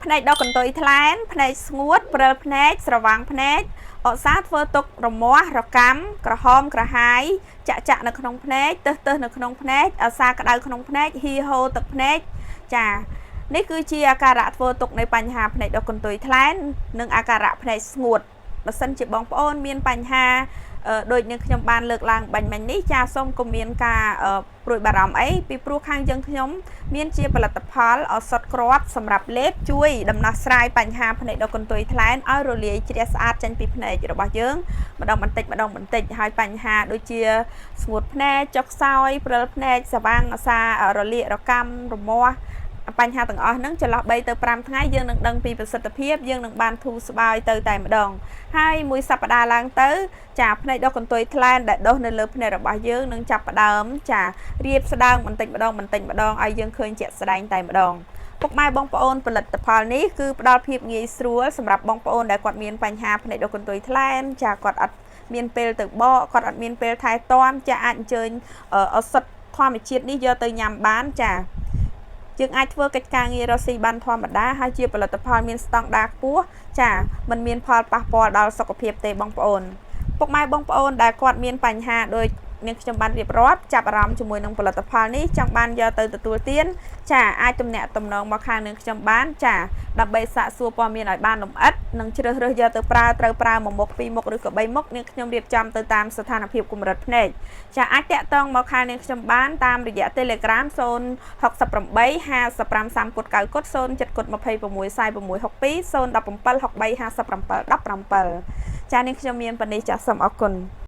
ភ្នែកដុះកន្ទុយថ្លែនភ្នែកស្ងួតព្រិលភ្នែកស្រវាំងភ្នែកអឧស្សាហ៍ធ្វើទុករមាស់រកាំក្រហមក្រហាយចាក់ចាក់នៅក្នុងភ្នែកទឹះទឹះនៅក្នុងភ្នែកអឧស្សាហ៍ក្តៅក្នុងភ្នែកហៀហូរទឹកភ្នែកចានេះគឺជាអាការៈធ្វើទុកនៃបញ្ហាភ្នែកដុះកន្ទុយថ្លែននិងអាការៈភ្នែកស្ងួតបើសិនជាបងប្អូនមានបញ្ហាដូចនឹងខ្ញុំបានលើកឡើងបាញ់មិញនេះចាសូមកុំមានការព្រួយបារម្ភអីពីព្រោះខាងយើងខ្ញុំមានជាផលិតផលឱសថគ្រាប់សម្រាប់លេបជួយដំណោះស្រាយបញ្ហាភ្នែកដុះកន្ទុយថ្លែនឲ្យរលាយជ្រះស្អាតចេញពីភ្នែករបស់យើងម្ដងបន្តិចម្ដងបន្តិចហើយបញ្ហាដូចជាស្ងួតភ្នែកចុកខ្សោយព្រិលភ្នែកស្វាងអសារលាករកាំរមាស់បញ្ហាទាំងអស់ហ្នឹងចន្លោះ3ទៅ5ថ្ងៃយើងនឹងដឹងពីប្រសិទ្ធភាពយើងនឹងបានធូរស្បើយទៅតែម្ដងហើយមួយសប្តាហ៍ឡើងទៅចាភ្នែកដុះកន្ទុយថ្លែនដែលដុះនៅលើភ្នែករបស់យើងនឹងចាប់ផ្ដើមចារៀបស្ដើងបន្តិចម្ដងបន្តិចម្ដងឲ្យយើងឃើញជាក់ស្ដែងតែម្ដងពុកម៉ែបងប្អូនផលិតផលនេះគឺផ្ដល់ភាពងាយស្រួលសម្រាប់បងប្អូនដែលគាត់មានបញ្ហាភ្នែកដុះកន្ទុយថ្លែនចាគាត់អត់មានពេលទៅបកគាត់អត់មានពេលថែទាំចាអាចអញ្ជើញឱសថធម្មជាតិនេះយកទៅញ៉ាំបានចាយើងអាចធ្វើកិច្ចការងាររកស៊ីបានធម្មតាហើយជាផលិតផលមានស្តង់ដារខ្ពស់ចាมันមានផលប៉ះពាល់ដល់សុខភាពទេបងប្អូនពុកម៉ែបងប្អូនដែលគាត់មានបញ្ហាដូចនាងខ្ញុំបានរៀបរាប់ចាប់អារម្មណ៍ជាមួយនឹងផលិតផលនេះចង់បានយកទៅទទួលទានចាអាចទំនាក់ទំនងមកខាងនាងខ្ញុំបានចាដើម្បីសាកសួរព័ត៌មានឲ្យបានលម្អិតនិងជ្រើសរើសយកទៅប្រើត្រូវប្រើមួយមុខពីរមុខឬក៏បីមុខនាងខ្ញុំរៀបចំទៅតាមស្ថានភាពកម្រិតភ្នែកចាអាចតាក់ទងមកខាងនាងខ្ញុំបានតាមរយៈ Telegram 068 55 30គុត9គុត07គុត26 46 62 017 63 57 17ចានាងខ្ញុំមានប៉ុណ្នេះចាសូមអរគុណ។